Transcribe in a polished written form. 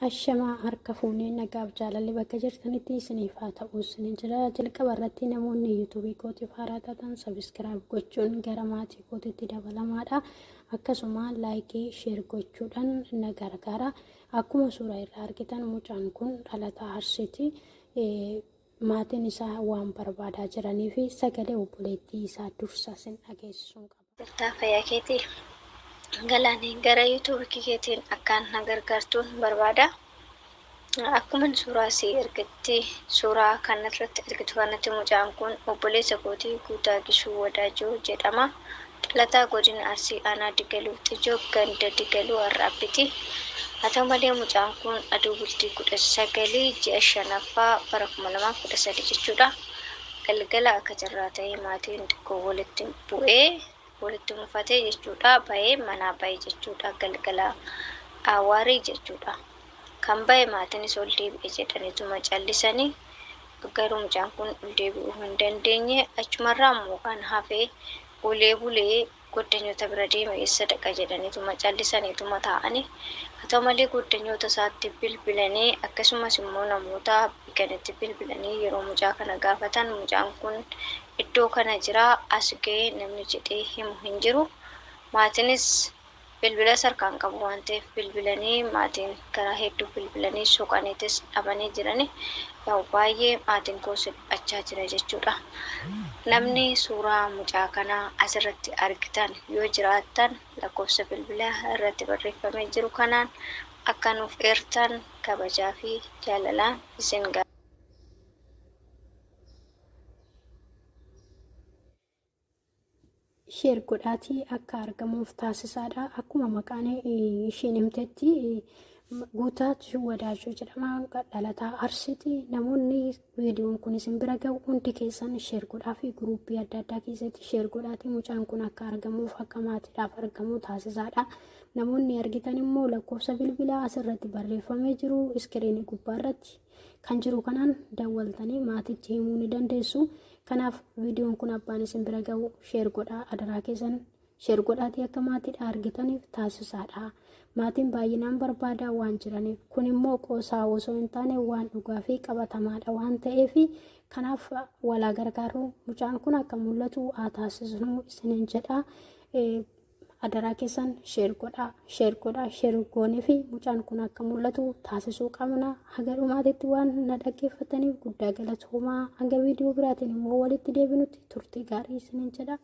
Ashamaa harka fuunee nagaaf jaalalli bakka jirtanitti isiniif haa ta'u isinin jira. Jalqaba irratti namoonni yuutuubii kootiif haaraa taatan sabiskiraayib gochuun gara maatii kootitti dabalamaadha. Akkasuma laayikii sheer gochuudhaan na gargaara. Akkuma suuraa irraa argitan mucaan kun dhalataa Arsiiti. Maatiin isaa waan barbaadaa jiranii fi sagalee obboleettii isaa dursa isin dhageessisuun qaba. Jirtaa fayyaa keetii? Galaanee gara YouTube keetiin akkaan na gargaartuun barbaada. Akkuman suuraa sii ergetti suuraa kanarratti argitu kanatti mucaan kun obboleessa kootii Guutaa Gishuu Wadaajoo jedhama. Dhalataa godina Arsii aanaa Digaluu Xijoo ganda Digaluu Arraabbiti. Haa ta'u malee mucaan kun aduu bultii 19 ji'a shanaffaa bara 2013 jechuudha. Galgala akka carraa ta'ee maatiin xiqqoo walitti bu'ee walitti mufatee jechuudha bahee manaa bahe jechuudha galgala waarii jechuudha. Kan bahe maatiinis ol deebi'e jedhaniituma callisanii garuu mucaan kun ol deebi'uu hin dandeenye achumarraa immoo kan hafe olee bulee Goddanyoota bira deeme eessa dhaqa jedhaniituma callisaniituma taa'ani. Haa ta'u malee goddanyoota isaatti bilbilanii akkasumas immoo namoota beekanitti bilbilanii yeroo mucaa kana gaafatan mucaan kun iddoo kana jira as ga'e namni jedhee himu hin jiru. Maatiinis Bilbilas harkaa hin qabu waan ta'eef bilbilanii maatiin karaa hedduu bilbilanii soqaniitis dhabanii jirani. Yaa'u baay'ee maatiin koos dhiphachaa jira jechuudha. Namni suuraa mucaa kanaa asirratti argitan yoo jiraattan lakkoofsa bilbilaa irratti barreeffamee jiru kanaan akka nuuf eertan kabajaa fi jaalalaan isin gaafadha. Sheer godhaatii akka argamuuf taasisaadha. Akkuma maqaan ishiin himtetti Guutaa Wadaajoo jedhama. Dhalataa Arsiiti. Namoonni viidiyoon kun isin bira ga'u hundi keessan sheer godhaa fi guruuppii adda addaa keessatti sheer godhaatii mucaan kun akka argamuuf akka maatiidhaaf argamu taasisaadha. Namoonni argitan immoo lakkoofsa bilbilaa asirratti barreeffamee jiru iskiriinii gubbaarratti kan jiru kanaan dawwaltanii maatitti himuu ni dandeessu. Kanaaf viidiyoon kun abbaan isin bira ga'u sheer godhaa adaraa keessan sheer godhaatii akka maatiidha argitaniif taasisaadha. Maatiin baay'inaan barbaadaa waan jiraniif kun immoo qoosaa osoo hin taane waan dhugaa fi qabatamaadha waan ta'eef kanaaf walaa gargaarru mucaan kun akka mul'atu haa taasisnu isiniin jedha. Adaraa keessan sheer godhaa sheer godhaa sheer goonee fi mucaan kun akka mul'atu taasisuu qabna. Haga dhumaatitti waan na dhaggeeffataniif guddaa galatoomaa. Hanga viidiyoo biraatiin immoo walitti deebinutti turtii gaarii isiniin jedha.